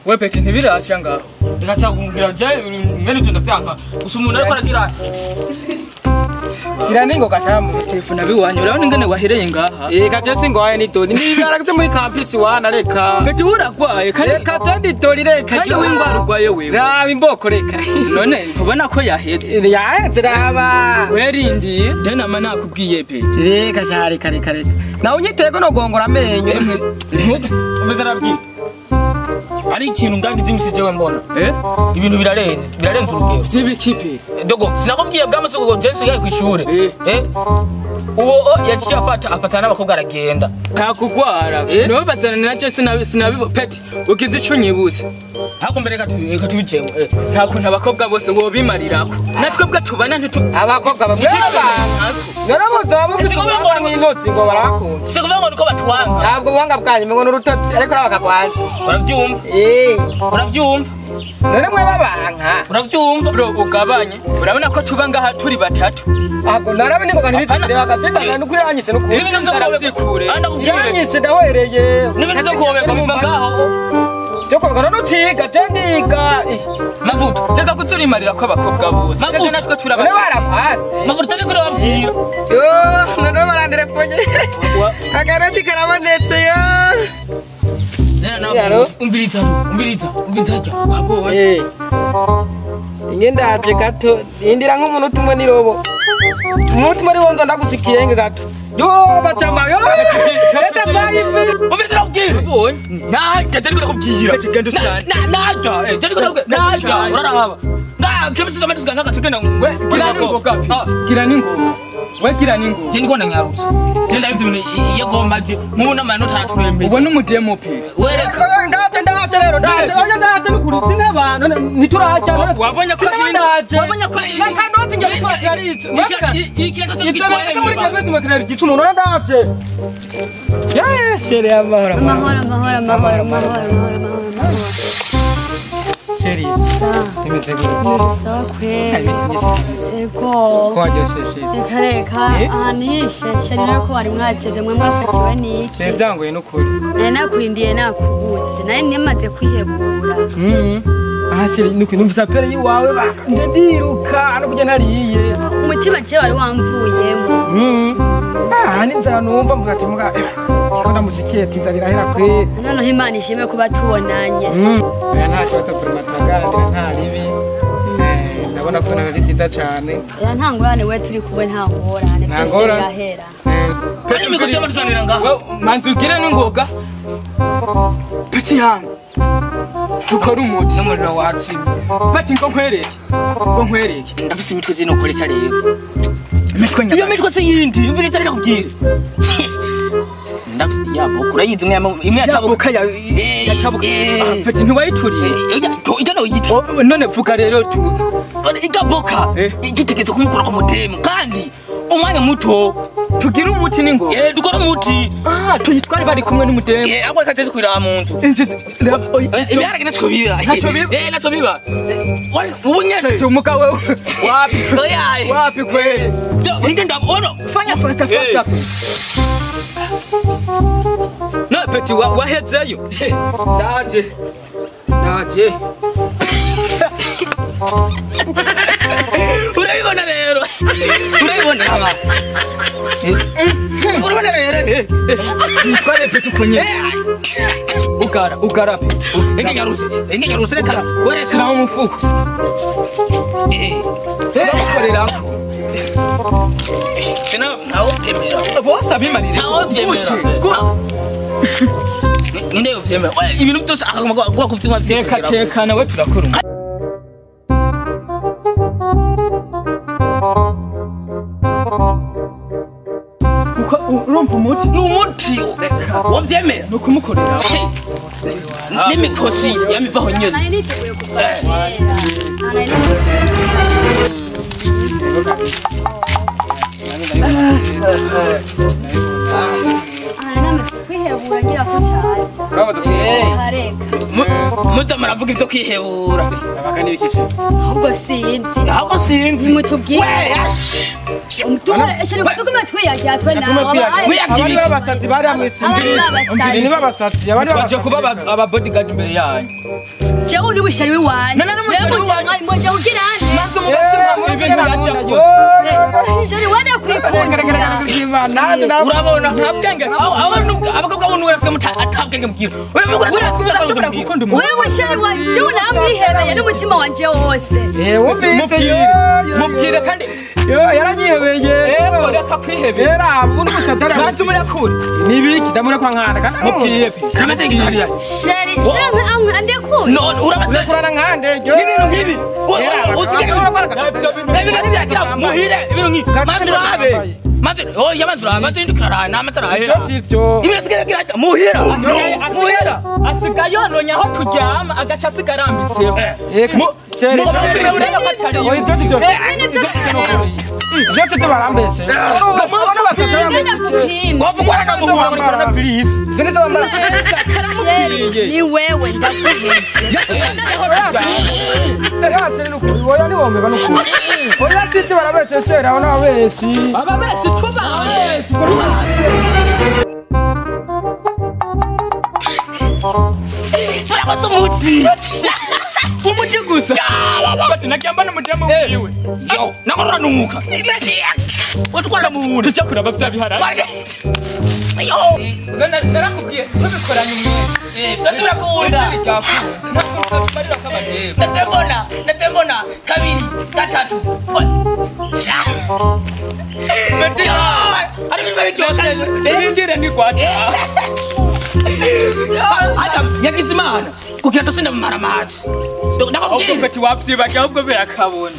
We peti ntibirasha ngaho. Reka kumbwira je mwene ibyo ndavyanga. Gusa umuntu ariko aragira Gira ningo gashamu. Telefone abiwanyu urabona ingene wahereye ngaha. Eka je singwaye ni dori. Nibiharage muri campus wana reka. Peti uragwaye kandi Reka je ndi dori reka. kandi w'ingwara urwaye wewe. Raba imboko reka. None ntubona ko yaheze. Yaheze raba. Werindiye je nama nakubwiye peti. Reka sha reka reka reka. Nawe unyitego no gongora amenyo. Umeze arabwira. Ari ikintu ngangize imisi jewe mbona. Eh? Ibintu birarenze, birarenze urugero. Vy'ibiki peti? Dogo, sinakubwiye bwamaze ngo je nsigaye kw'ishure. Eh? Uwo yaciye afata afatana n'abakobwa aragenda. Nta kugwara. Nibo bazana na je sinabi peti ugize ico unyibutse. Ntabwo mbere reka tubijemo. Nta kuntu abakobwa bose wobimarirako. Natwe bwa tubana ntitu Abakobwa bamwe narabuze bamufite ubuhanga n'intozi ngo barakunda. Sikuvuga ngo niko batwanga. Ntabwo ubuhanga bwanyu ngo n'urutotsi ariko nabakagwanje. Uravyumva? Uravyumva? None mwe babanka. Uravyumva? Bro ugabanye. Urabona ko tuba ngaha turi batatu. Ahubwo narabe ningoga ntibitire bagacitana n'ukuri yanyishe n'ukuri. N'ibintu vyo Ndavyikure. Yanyishe ndawereye. N'ibintu vyo kuhobeka biva ngaho. Byo kuhobeka none utiga je ndiga. Mavuta. Reka kuturimarira ko abakobwa bose. Reka natwe None turabakira. barakwase. Mavuta ariko urababwira. Yo, none baranderefonye. Akaroti karabonetse yo. Yaro. Umviriza, umviriza, umviriza hajya. Eh. Inge ndaje gato, indira nk'umuntu umwe nirobo. Umuntu umwe wonzo ndagushikiye nge gato. Yo gacamba yo. Leta five. Umviriza ndakubwira. Ubonye? Najya ariko ndakubwira. Peti genda ucane. Najya, ariko ndakubwira. Najya, uraraba. Nga, kemisi zamani tusiga ngaka tugenda We gira ningoga peti. Gira ningoga. We gira ningoga. Je ndiko ndanyarutse. Je ndabivye ibintu iyo gomba je nk'ubu n'amanota araturembeje. Ubona umudemo peti. Wereka. Ndaje ndaje rero ndaje. Oya ndaje n'ukuri sinabana ntiturajya none. Wabonye ko ndaje. Wabonye ko Nakanoti ngiye gutwara arico. Ikirato gitwaye Muri kemisi mukireba igicumu none ndaje. Yeee shere amahoro Amahoro, amahoro, amahoro, amahoro, amahoro, amahoro. Sheri Sawa. imeze gute? Sawa kweli. Imeze nyinshi kabisa. Ego. Ko waryoshye sheri. Reka reka aha nishe sheri rero ko wari mwateje mwe mwafatiwe n'iki? Sheri byangoye n'ukuri. Nari nakurindiye nakubutse nari nimaze kwihebura. Aha sheri n'ukuri numvise apere y'iwawe nje ndiruka no kujya ntariye. Umutima je wari wamvuyemo. Ah n'inzara numva mvuga ati muga ndiko ndamushikiye ati inzara irahera kweri. Noneho Imana ishimwe kuba tubonanye. Oya nta kibazo vraiment turaganira nta ribi. Ndabona ko ari byiza cyane. Oya nta ngorane we turi kumwe nta ngorane Nta byose ngorane. birahera. Kandi imikosi y'amatuzanira ngaho. Manzi ugire n'ingoga. Peti hano. Dukora umuti. N'umuriro wacimye. Peti ngo nkwereke. Ngo nkwereke. Ndafise imitwe zino ukoresha rero. Imitwe Iyo mitwe si yindi, umviriza rero ndakubwira. Ndafise yabo kurayizi imwe imwe yaboka ya yacabuka. Peti ntiwayituriye. Ijya no yita. None vuga rero tu. Igaboka. Igitekerezo kumukora ku mutemu kandi umwanya muto Tugire umuti n'ingoga. Dukora umuti. Ah tuyitware bari kumwe n'umudemu. Ahubwo reka tuze kwiraba mu nzu. Injizi. Ibiharage ntacyo biba. Ntacyo biba. Ntacyo biba. Ubu nyene. Umugabo wapi? Oya. Wapi kweli? Ninde ndabona. Fanya faster faster. Na peti wahezeyo. Ndaje. Ndaje. Urabibona rero. Urabibona aba. Urabibona rero. Tware peti uko nyene. Ugara ugara peti. Enge nyaruse. Enge nyaruse reka. Wereka. Shira mu mufuko. Turamukorerako. Tena ntawo vyemera. Bose abimarire. Ntawo vyemera. Ninde yovyemera? Ibintu byose akaguma kuba kuvyimwa Teka teka nawe turakora umuti. Kuko urumva umuti Ni umuti. Wovyemera. ni ukumukorera. N'imikosi yamivaho nyene. Nari niteguye kuva kera. Nari niteguye. Aha namaze kwihebura ngira ko ntazi. Uramaze kwihebura. Reka. Muza muravuga ivyo kwihebura. Abaka n'ibikishe. Ahubwo sinzi. Ahubwo sinzi. Nimutubwire. We, ash. Chéri tugume twiyakira twe nawe. Abari babasazi bari amwisinziriye. Ni babasazi abari Twaje babasazi. kuba aba bodyguard imbere yanyu. Jewe uri bushari wiwanje. Wewe muja nkayi muja ugira nde? Maze umubaze ibintu yaje akoze. Chéri wada kwikundira. Urabona nta bwenge abakobwa buntu wese atabwenge mbwira wewe Urashobora gukunda umuntu. Wewe chéri wanje jewe namwihebeye n'umutima wanje wose. Wumvise Mubwire kandi yo yaranyihebeye. Ego reka kwihebera. Era ubu n'umusazi ari Maze umurekure. Nibiki ndamurekura nkanda kandi Mubwire pe. Karamete gitariya. Chéri chéri amwe andekure. No urabaze Urakurana nkande yo. Ibintu nk'ibi usigaye ibintu muhire ibintu nk'ibi maze urabe maze oya maze urabe maze ndikara na matara Ibyo si byo. Ibintu sigaye gira muhira muhira Asigaye yononye aho turyama agaca asiga arambitseho. Chéri. Mubwire Oya ibyo si byo. Ibintu byose Byose byo barambeshe. Ubona basazi Ngenda barambeshe. gupima. Wavuga na muhura muri Corona virus. Ibyo ni byo bambara. Chéri ni wewe ndakuhebye. Oya chéri nukuri. Oya ni wombe banukuri. Oya si byo barabeshe chéri abo n'ababeshi. Ababeshi tubaye. Turakoze umuti. Umuti gusa. Bati naryamba n'umudamu wiwe. Yo nakorora numuka watwara mu Tujya kuraba bya biharage. Yo Narakubwiye tubikoranye umwete. Byose birakunda. Byakunze. Ntabwo tumarira kw'abareba. Ndetse mbona kabiri gatatu. Ari ibintu biryoshye. Turindire ntigwata. Adam yagize imana kugira ngo sinda mara amazi. Ahubwo Ndakubwira peti wabyibagiye ahubwo birakabona.